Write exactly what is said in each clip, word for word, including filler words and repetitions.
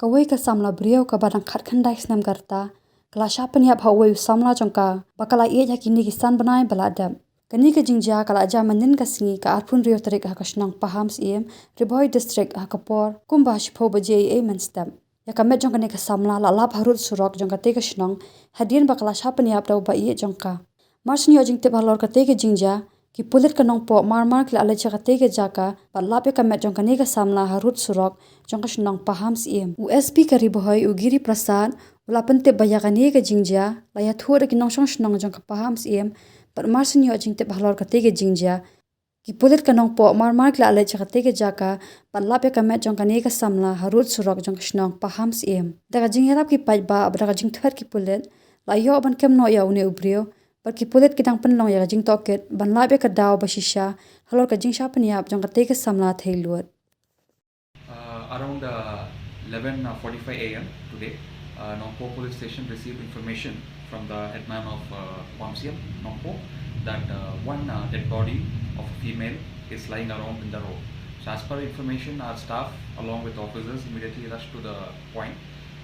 Kawei ka samla briew kaba dang khatkhyndai snem ka rta, ka la shah pynïap ha uwei u samla jong ka, ba ka la ïeit ha kine ki san bnai ba la dep. Kane ka jingjia ka la jia mynnin ka sngi ka arphew hynriew tarik ha ka shnong Pahamsyiem, Ri Bhoi District ha ka por kumba shiphew baje eiei mynstep. Ïa ka met jong kane ka samla la lap harud surok jong katei ka shnong, hadien ba ka la shah pynïap da uba ïeit jong ka. Mar shu ïoh jingtip halor katei ka jingjia, ki pulit ka Nongpoh mar mar ki la leit sha katei ka jaka bad lap ïa ka met jong kane ka samla harud surok jong ka shnong Pahamsyiem. U S P ka Ri Bhoi, u Giri Prasad, u la pyntip ba ïa kane ka jingjia la ïathuh da ki nongshong shnong jong ka Pahamsyiem, bad mar shu ïoh jingtip halor katei ka jingjia, ki pulit ka Nongpoh mar mar ki la leit sha katei ka jaka bad lap ïa ka met jong kane ka samla harud surok jong ka shnong Pahamsyiem. Da ka jingïarap ki paidbah bad da ka jingthwet ki pulit, la ïoh ban kem noh ïa une u briew, bad ki pulit ki dang pynlong ïa ka jingtohkit ban lap ïa ka daw ba shisha halor ka jingshah pynïap jong katei ka samla thei lut. Uh, around uh, eleven forty-five a m today, uh, Nongpoh Police Station received information from the headman of uh, Pahamsyiem, Nongpoh, that uh, one uh, dead body of a female is lying around in the road. So, as per information, our staff, along with officers, immediately rushed to the point,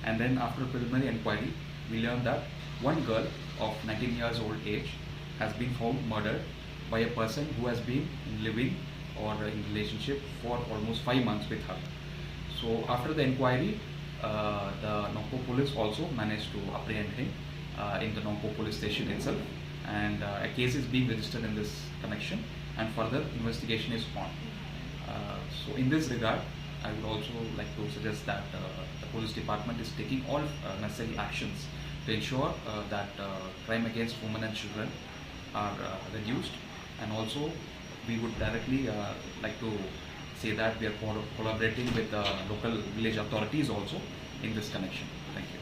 and then, after preliminary inquiry, we learned that one girl of nineteen years old age has been found murdered by a person who has been in living or in relationship for almost five months with her. So, after the inquiry, uh, the Nongpoh police also managed to apprehend him uh, in the Nongpoh police station itself, and uh, a case is being registered in this connection, and further investigation is on. Uh, so, in this regard, I would also like to suggest that uh, the police department is taking all uh, necessary actions to ensure uh, that uh, crime against women and children are uh, reduced, and also we would directly uh, like to say that we are co- collaborating with the local village authorities also in this connection. Thank you.